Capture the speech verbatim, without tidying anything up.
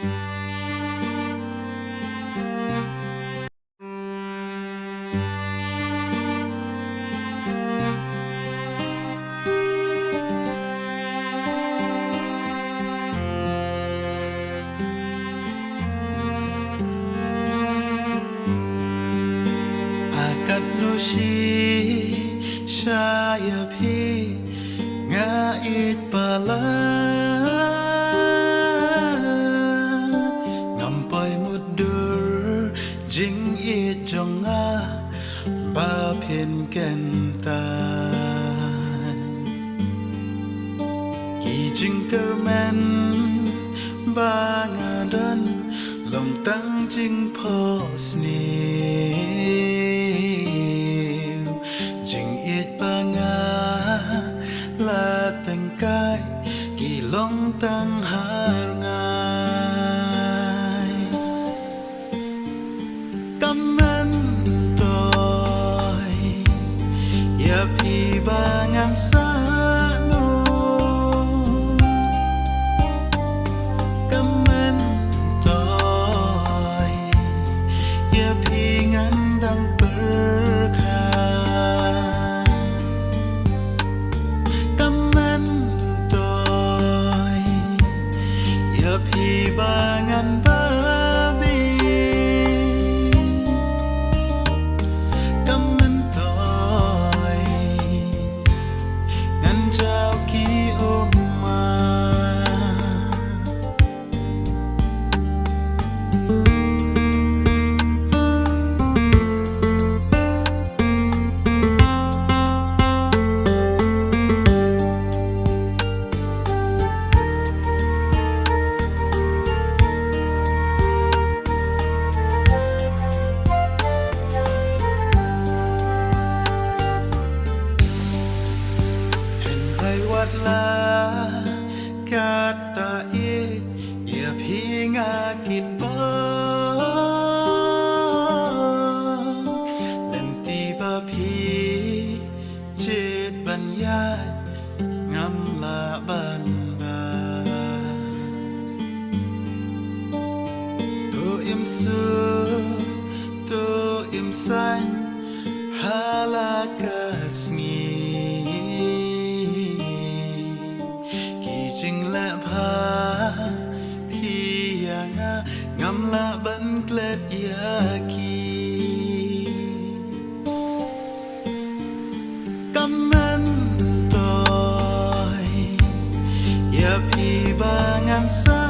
A katno shisha ïa phi nga ïeit palat, ngam poi mutdur jingïeit jong nga ba phin kyntait. Ki jingkyrmen ba nga don long tang jingphohsniew. Jingïeit ba nga la tyngkai ki long tang har ngai. Kam myntoi ïa phi ba ngan sah noh. Kam myntoi ïa phi ngan dang pyrkhat. Kam myntoi ïa phi ba ngan babe. Kam myntoi ngan jaw ki ummat. Hynrei wat la katta ïeit ïa phi nga kitbok, lynti ba phi jied ban ïaid ngam lah ban bam. To im suk, to im saiñ ha la ka sngi. Ki jingleh bha phi ïa nga ngam lah ban klet ïa ki. Kam myntoi ïa phi ba ngan sa